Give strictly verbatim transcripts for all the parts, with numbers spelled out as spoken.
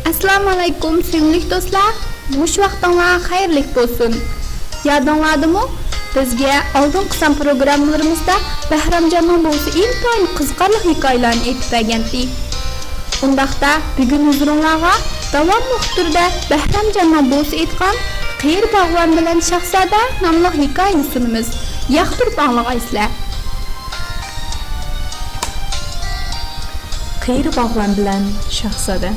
ئەسسالامۇئەلەيكۇم، سۆيۈملۈك دوستلار! مۇشۇ ۋاقتىڭلار خەيرلىك بولسۇن! يادىڭلاردىمۇ، بىزگە ئالدىنقى سان پروگراممىلىرىمىزدا بەھرامجاننىڭ بوۋىسى ئىنتايىن قىزىقارلىق ھېكايىلەرنى ئېيتىپ بەرگەنتى. ئۇنداقتا، بۈگۈن ھۇزۇرۇڭلارغا داۋاملىق تۈردە بەھرامجاننىڭ بوۋىسى ئېيتقان قېرى باغۋەن بىلەن شاھزادە ناملىق ھېكايىنى سۇنىمىز. ياقتۇرۇپ ئاڭلىغايسىلەر! قېرى باغۋەن بىلەن شاھزادە.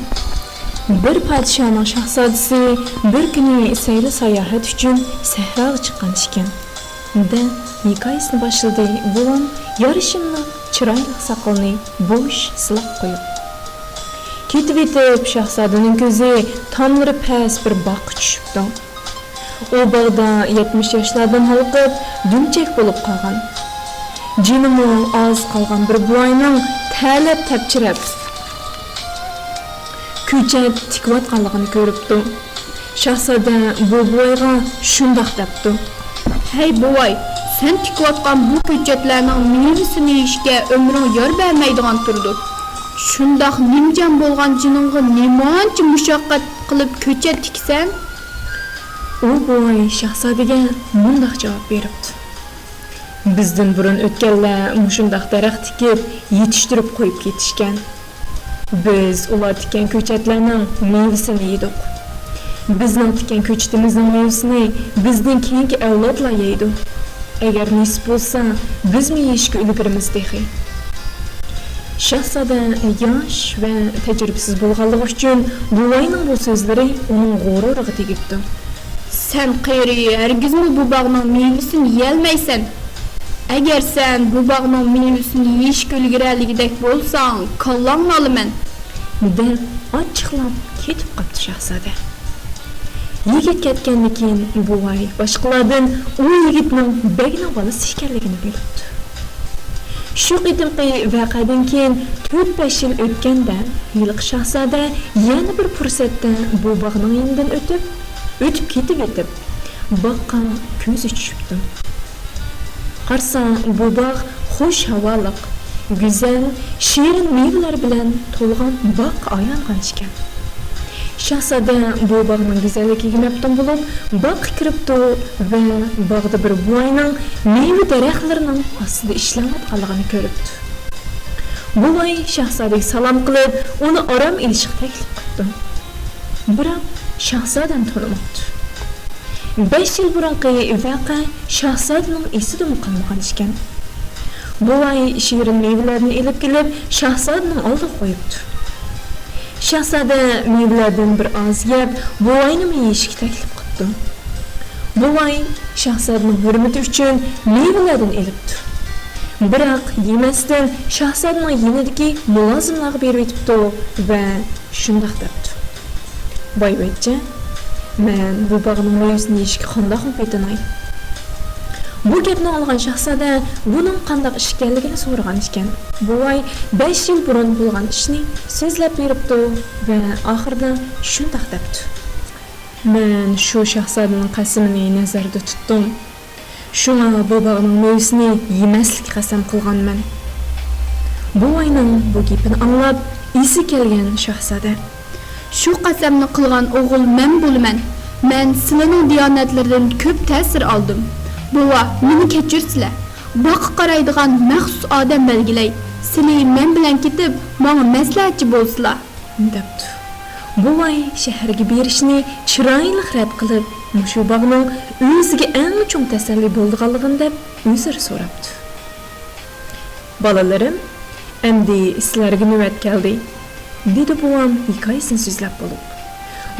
بىر پادىشاھنىڭ شاھزادىسى بىر كۈنى سەيلە ساياھەت ئۈچۈن سەھراغا چىققان ئىكەن. دە ھېكايىسىنى باشلىدى بوۋام يارىشىملىق چىرايلىق ساقىلىنى بوش سىلاپ قويۇپ. كېتىۋېتىپ شاھزادىنىڭ كۆزى تاملىرى پەس بىر باغقا چۈشۈپتۇ. ئۇ باغدا يەتمىش ياشلاردىن ھالقىپ دۈمچەك بولۇپ قالغان، جېنىمۇ ئاز قالغان بىر بوۋاينىڭ تەلەپ تەپچىرەپ كۆچەت تىكىۋاتقانلىقىنى كۆرۈپتۇ. شاھزادە بۇ بوۋايغا شۇنداق دەپتۇ. ھەي بوۋاي، سەن تىكىۋاتقان بۇ كۆچەتلەرنىڭ مېۋىسىنى يېيىشكە ئۆمرۈڭ يار بەرمەيدىغان تۇرىدۇ. شۇنداق نىمجان بولغان جېنىڭغا نېمانچە مۇشەققەت قىلىپ كۆچەت تىكىسەن؟ ئۇ بوۋاي شاھزادىگە مۇنداق جاۋاب بېرىپتۇ. بىزدىن بۇرۇن ئۆتكەنلەر مۇشۇنداق دەرەخ تىكىپ، يېتىشتۈرۈپ قويۇپ كېتىشكەن. بىز ئۇلار تىككەن كۆچەتلەرنىڭ مېۋىسىنى يېدۇق. بىزنىڭ تىككەن كۆچىتىمىزنىڭ مېۋىسىنى بىزدىن كېيىنكى ئەۋلادلار يەيدۇ. ئەگەر نېسىپ بولسا، بىزمۇ يېيىشكە ئۈلگۈرىمىز تېخى. شاھزادە ياش ۋە تەجرىبىسىز بولغانلىقى ئۈچۈن بوۋاينىڭ بۇ سۆزلىرى ئۇنىڭ غۇرۇرىغا تېگىپتۇ. سەن قېرى، ھەرگىزمۇ بۇ باغنىڭ مېۋىسىنى يېيەلمەيسەن. ئەگەر سەن بۇ باغنىڭ مېۋىسىنى يېيىشكە ئۈلگۈرەلىگۈدەك بولساڭ، كاللاڭنى ئالىمەن. دەپ ئاچچىقلاپ كېتىپ قاپتۇ شاھزادە. يىگىت كەتكەندىن كېيىن بوۋاي باشقىلاردىن ئۇ يىگىتنىڭ بەگنىڭ بالىسى ئىكەنلىكىنى بىلىپتۇ. شۇ قېتىمقى ۋەقەدىن كېيىن تۆت-بەش يىل ئۆتكەندە، ھېلىقى شاھزادە يەنە بىر پۇرسەتتە بۇ باغنىڭ يېنىدىن ئۆتۈپ، ئۆتۈپ كېتىۋېتىپ، باغقا كۆزى چۈشۈپتۇ. قارىسا، بۇ باغ خۇش ھاۋالىق، گۈزەل، شېرىن مېۋىلەر بىلەن تولغان باغقا ئايلانغان ئىكەن. شاھزادە بۇ باغنىڭ گۈزەللىكىگە مەپتۇن بولۇپ، باغقا كىرىپتۇ ۋە باغدا بىر بوۋاينىڭ مېۋە دەرەخلىرىنىڭ ئاستىدا ئىشلەۋاتقانلىقىنى كۆرۈپتۇ. بوۋاي شاھزادىگە سالام قىلىپ، ئۇنى ئارام ئېلىشقا تەكلىپ قىپتۇ. بىراق شاھزادىنى تونۇماپتۇ. بەش يىل بۇرۇنقى ۋەقە شاھزادىنىڭ ئېسىدىمۇ قالمىغان ئىكەن. بوۋاي شېرىن مېۋىلەرنى ئېلىپ كېلىپ، شاھزادىنىڭ ئالدىغا قويۇپتۇ. شاھزادە مېۋىلەردىن بىر ئاز يەپ، بوۋاينىمۇ يېيىشكە تەكلىپ قىپتۇ. بوۋاي شاھزادىنىڭ ھۆرمىتى ئۈچۈن مېۋىلەردىن ئېلىپتۇ. بىراق يېمەستىن، شاھزادىنىڭ يېنىدىكى مۇلازىملارغا بېرىۋېتىپتۇ ۋە شۇنداق دەپتۇ. بايۋەچچە، مەن بۇ باغنىڭ مېۋىسىنى يېيىشكە قانداقمۇ پېتىناي؟ بۇ گەپنى ئاڭلىغان شاھزادە بۇنىڭ قانداق ئىش ئىكەنلىكىنى سورىغان ئىكەن. بوۋاي بەش يىل بۇرۇن بولغان ئىشنى سۆزلەپ بېرىپتۇ ۋە ئاخىرىدا شۇنداق دەپتۇ. مەن شۇ شاھزادىنىڭ قەسىمىنى نەزەردە تۇتتۇم. شۇڭا بۇ باغنىڭ مېۋىسىنى يېمەسلىككە قەسەم قىلغانمەن. بوۋاينىڭ بۇ گېپىنى ئاڭلاپ، ئېسى كەلگەن شاھزادە. شۇ قەسەمنى قىلغان ئوغۇل مەن بولىمەن. مەن سىلىنىڭ دىيانەتلىرىدىن كۆپ تەسىر ئالدىم. بوۋا، مېنى كەچۈرسىلە. باغقا قارايدىغان مەخسۇس ئادەم بەلگىلەي. سىلى مەن بىلەن كېتىپ، ماڭا مەسلىھەتچى بولسىلا. دەپتۇ. بوۋاي شەھەرگە بېرىشنى چىرايلىق رەت قىلىپ، مۇشۇ باغنىڭ ئۆزىگە ئەڭ چوڭ تەسەللى بولىدىغانلىقىنى دەپ ئۆزرە سوراپتۇ. بالىلىرىم، ئەمدى سىلەرگە نۆۋەت كەلدى، دېدى بوۋام ھېكايىسىنى سۆزلەپ بولۇپ.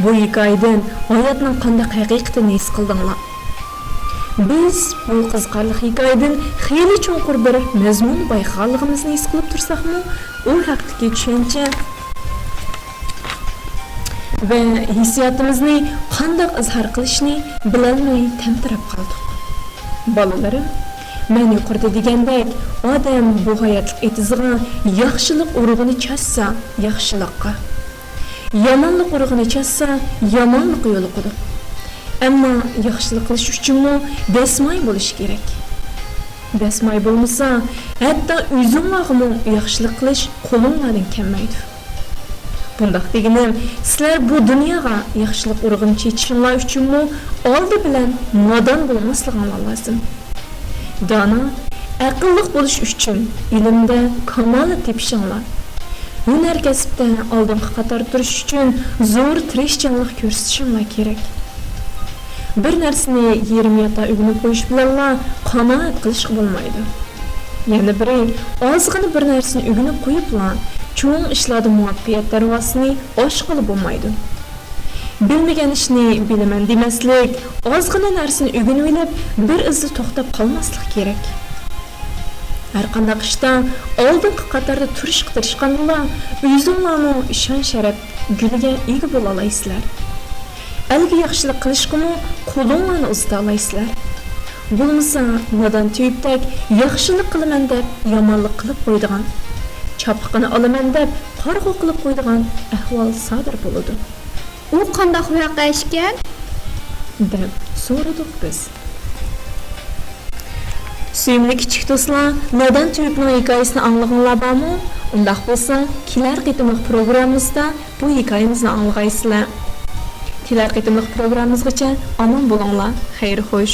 بۇ ھېكايىدىن ھاياتنىڭ قانداق ھەقىقىتىنى ھېس قىلدىڭلار؟ بىز بۇ قىزىقارلىق ھېكايىدىن خېلى چوڭقۇر بىر مەزمۇننى بايقىغانلىقىمىزنى ھېس قىلىپ تۇرساقمۇ، ئۇ ھەقتىكى چۈشەنچە ۋە ھېسسىياتىمىزنى قانداق ئىزھار قىلىشنى بىلەلمەي تەمتىرەپ قالدۇق. بالىلىرىم، مەن يۇقىرىدا دېگەندەك، ئادەم بۇ ھاياتلىق ئېتىزىغا ياخشىلىق ئۇرۇقىنى چاچسا، ياخشىلىققا، يامانلىق ئۇرۇقىنى چاچسا، يامانلىققا يولۇقىدۇ. ئەمما ياخشىلىق قىلىش ئۈچۈنمۇ دەسمايە بولۇش كېرەك. دەسمايە بولمىسا، ھەتتا ئۆزۈڭلارغىمۇ ياخشىلىق قىلىش قولۇڭلاردىن كەلمەيدۇ. بۇنداق دېگىنىم، سىلەر بۇ دۇنياغا ياخشىلىق ئۇرغۇنى چېچىشىڭلار ئۈچۈنمۇ ئالدى بىلەن نادان بولماسلىقىڭلار لازىم. دانا، ئەقىللىق بولۇش ئۈچۈن ئىلىمدە كامالەت تېپىشىڭلار، ھۈنەر كەسىپتە ئالدىنقى قاتاردا تۇرۇش ئۈچۈن زور تىرىشچانلىق كۆرسىتىشىڭلار كېرەك. بىر نەرسىنى يېرىم ياتا ئۆگىنىپ قويۇش بىلەنلا قانائەت قىلىشقا بولمايدۇ. يەنە بىرى، ئازغىنە بىر نەرسىنى ئۆگىنىپ قويۇپلا، چوڭ ئىشلاردا مۇۋەپپەقىيەت دەرۋازىسىنى ئاچقىلى بولمايدۇ. بىلمىگەن ئىشنى بىلىمەن دېمەسلىك، ئازغىنە نەرسىنى ئۆگىنىۋېلىپ، بىر ئىزدا توختاپ قالماسلىق كېرەك. ھەرقانداق ئىشتا ئالدىنقى قاتاردا تۇرۇشقا تىرىشقاندىلا، ئۆزۈڭلارمۇ شان-شەرەپ گۈلىگە ئىگە بولالايسىلەر. ئەلگە ياخشىلىق قىلىشقىمۇ قولۇڭلارنى ئۇزىتالايسىلەر. بولمىسا، نادان تېۋىپتەك ياخشىلىق قىلىمەن دەپ يامانلىق قىلىپ قويىدىغان، چاپىقىنى ئالىمەن دەپ قارىغۇ قىلىپ قويىدىغان ئەھۋال سادىر بولىدۇ. ئۇ قانداق ۋەقە ئىكەن؟ دەپ سورىدۇق بىز. سۆيۈملۈك كىچىك دوستلار، نادان تېۋىپنىڭ ھېكايىسىنى ئاڭلىغىنىلار بارمۇ؟ ئۇنداق بولسا، كېلەر قېتىملىق پروگراممىمىزدا بۇ ھېكايىمىزنى ئاڭلىغايسىلەر. كېلەر قېتىملىق پروگراممىمىزغىچە ئامان بولۇڭلار. خەير خوش.